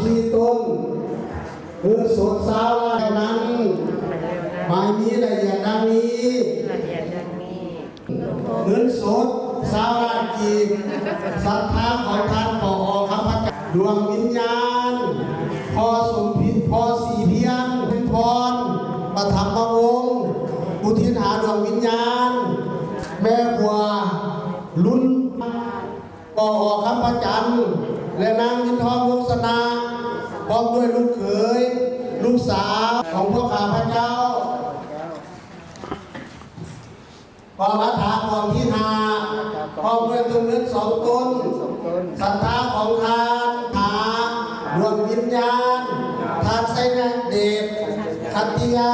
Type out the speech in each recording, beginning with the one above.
ສີ່ຕົ້ນ, ເງິນສົດຊາວລ້ານ. ແລ້ວນັ້ນ ໝາຍມີລາຍລະອຽດດັ່ງນີ້. ເງິນສົດຊາວລ້ານກີບ, ສັດທາຂອງທ່ານ ປອ ຄຳພະຈັນ, ດວງວິນຍານ ພໍ່ສົມພິດ, ພໍ່ສີພຽນ ເພັນພອນ ປະຖຳມະວົງ, ອຸທິດຫາດວງວິນຍານ ແມ່ບົວລຸນ ປອ ຄຳພະຈັນ ແລະ ນາງວິນທອງ ວົງຊະນະ ພ້ອມດ້ວຍລູກເຂີຍ ລູກສາວຂອງພວກຂ້າພະເຈົ້າ. ກອງອັດຖະກອງທີຫ້າ ພ້ອມດ້ວຍຕົ້ນເງິນສອງຕົ້ນ, ສັດທາຂອງທ່ານ ຫາດວງວິນຍານ ທ່ານໄຊຍະເດດ ຂັດຕິຍະ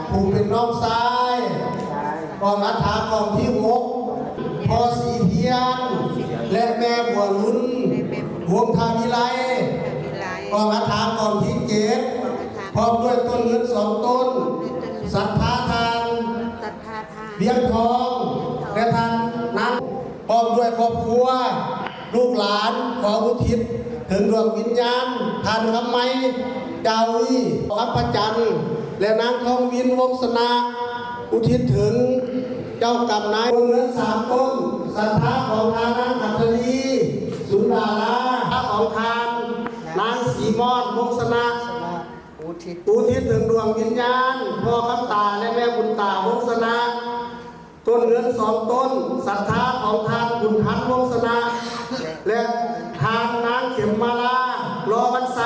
ຜູ້ເປັນນ້ອງຊາຍ. ກອງອັດຖະກອງທີຫົກ ພໍ່ສີພຽນ ແລະ ແມ່ບົວລຸນ ວົງທາວິໄລ. ກອງອັດຖະກອງທີເຈັດ ພ້ອມດ້ວຍຕົ້ນເງິນສອງຕົ້ນ, ສັດທາທ່ານ ວຽງທອງ ແລະ ທ່ານນາງ ພ້ອມດ້ວຍຄອບຄົວ ລູກຫຼານ ຂໍອຸທິດເຖິງດວງວິນຍານ ທ່ານຄຳໄມ ດາວີ ຄຳພະຈັນ ແລະ ນາງທອງວິນ ວົງຊະນະ ອຸທິດເຖິງເຈົ້າກຳນາຍ ເງິນສາມຕົ້ນ, ສັດທາຂອງທ່ານນາງ ຂັດທະລີ ສຸນດາລາ, ຂອງທ່ານນາງ ສີມອນ ວົງຊະນະ ອຸທິດເຖິງດວງວິນຍານ ພໍ່ຄຳຕາ ແລະ ແມ່ບຸນຕາ ວົງຊະນະ. ຕົ້ນເງິນສອງຕົ້ນ, ສັດທາຂອງທ່ານບຸນທັນ ວົງຊະນະ ແລະ ທ່ານນາງເຂັມມາລາ ລໍວັນໄຊ,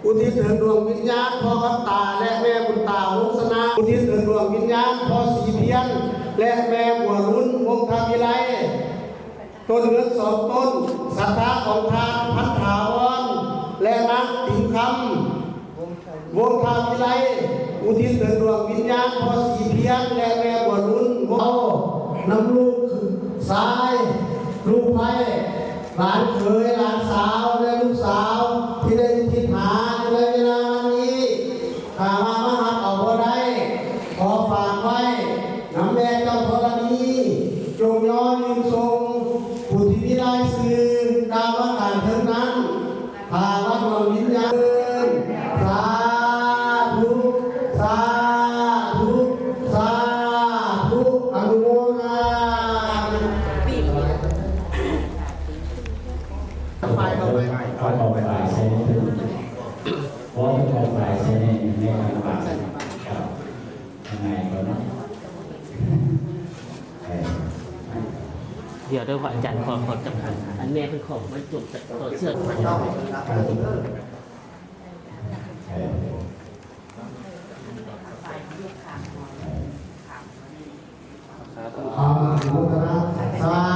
ອຸທິດເຖິງດວງວິນຍານພໍ່ຄຳຕາ ແລະ ແມ່ບຸນຕາ ວົງຊະນະ, ອຸທິດເຖິງດວງວິນຍານພໍ່ສີພຽນ ແລະ ແມ່ບົວລຸນ ວົງທາວິໄລ. ຕົ້ນເງິນສອງຕົ້ນ, ສັດທາຂອງທ່ານພັນຖາວອນ ແລະ ນາງຕິງຄຳ ວົງທາວິໄລ, ອຸທິດເຖິງດວງວິນຍານພໍ່ສີພຽນ ແລະ ແມ່ບົວລຸນ ເວົ້ານຳລູກຊາຍ ລູກໃພ້ ຫຼານເຂີຍ ຫຼານສາວ ແລະ ລູກສາວ ທີ່ໄດ້ອຸທິດຫາຢູ່ໃນເວລານີ້. ຖ້າວ່າມາຮັບເອົາບໍ່ໄດ້, ຂໍຝາກໄວ້ນຳແມ່ເຈົ້າທໍລະນີ, ຈົ່ງຍໍຍື່ນສົ່ງຜູ້ທີ່ມີລາຍຊື່ກ່າວມາຂ້າງເທິງນັ້ນ. ຖ້າວ່າດວງວິນຍານ ສາທຸ ສາທຸ ສາທຸ ອະນຸໂມທາ. ຂໍຂອບໃຈໃນ ຂໍຂອບໃຈໃນ ໃນການປາກ ຍັງໄງກ່ອນເນາະ. ເອີ ດຽວເດີ ອາຈານ ຂໍ ຂໍຈຳກັດ ອັນແມ່ເພິ່ນຂໍມາຈົບຕໍ່ເຊື່ອງ ເອີ ອາ ອະນຸໂມທະນາ ສາ